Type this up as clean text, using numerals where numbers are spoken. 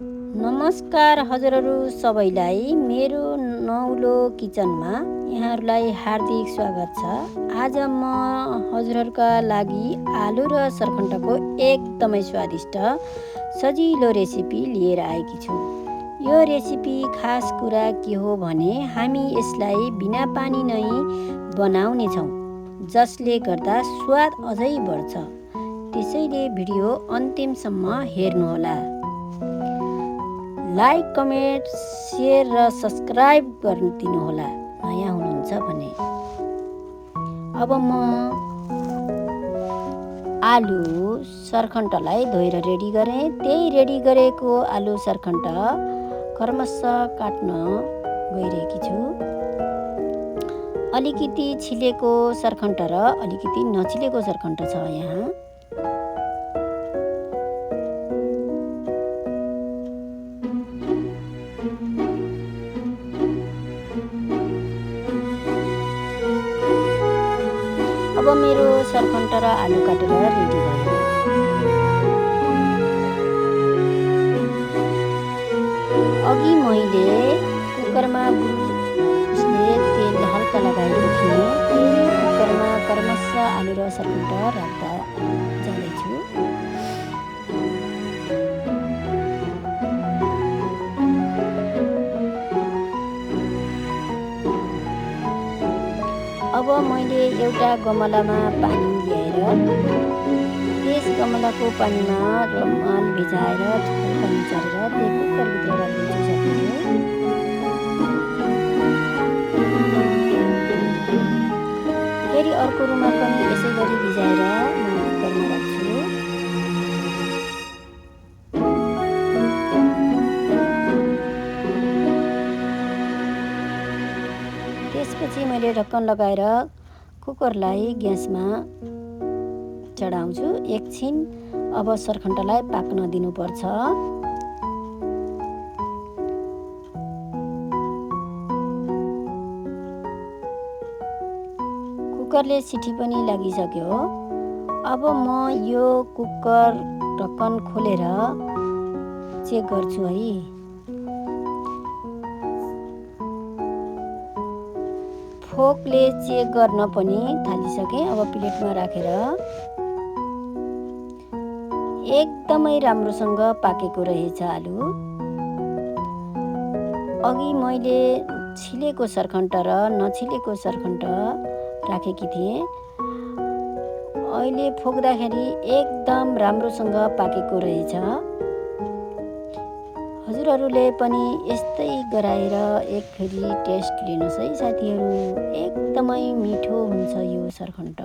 नमस्कार हजुरहरू सबैलाई मेरो नौलो किचनमा यहाँहरूलाई हार्दिक स्वागत छ। आज म हजुरहरूका लागि आलु र सरखण्डको एकदमै स्वादिष्ट सजिलो रेसिपी लिएर आएकी छु। यो रेसिपी खास कुरा के हो भने हामी यसलाई बिना पानी नै बनाउने छौँ, जसले गर्दा स्वाद अझै बढ्छ। त्यसैले भिडियो अन्तिमसम्म हेर्नुहोला। लाइक, कमेन्ट, सेयर र सब्सक्राइब गरिदिनुहोला नयाँ हुनुहुन्छ भने। अब म आलु सरखण्डलाई धोएर रेडी गरेँ। त्यही रेडी गरेको आलु सरखण्ड क्रमशः काट्न गइरहेकी छु। अलिकति छिलेको सरखण्ड र अलिकति नछिलेको सरखण्ड छ यहाँ। अब मेरो सरखण्ड र आलु काटेर रेडी भयो। अघि मैले कुकरमा तेल हल्का लगाएको थिएँ। त्यही कुकरमा क्रमशः आलु र सरखण्ड राख्दा जाँदैछु। अब मैले एउटा गमलामा पानी ल्याएर त्यस गमलाको पानीमा रुमाल भिजाएर हल्का निचारेर त्यो कुकरभित्र राखिदिन्छु सबैले। फेरि अर्को रुमाल पनि यसै गरी भिजाएर म कुकरमा राख्छु। त्यसपछि मैले ढक्कन लगाएर कुकरलाई ग्यासमा चढाउँछु। एकछिन अब सरखण्डलाई पाक्न दिनुपर्छ। कुकरले सिटी पनि लागिसक्यो। अब म यो कुकर ढक्कन खोलेर चेक गर्छु है। फोकले चेक गर्न पनि थालिसकेँ। अब प्लेटमा राखेर एकदमै राम्रोसँग पाकेको रहेछ आलु। अघि मैले छिलेको सरखण्ड र नछिलेको सरखण्ड राखेकी थिएँ। अहिले फोक्दाखेरि एकदम राम्रोसँग पाकेको रहेछ। हजुरहरूले पनि यस्तै गराएर एकफेरि टेस्ट लिनुहोस् है साथीहरू। एकदमै मिठो हुन्छ यो सरखण्ड।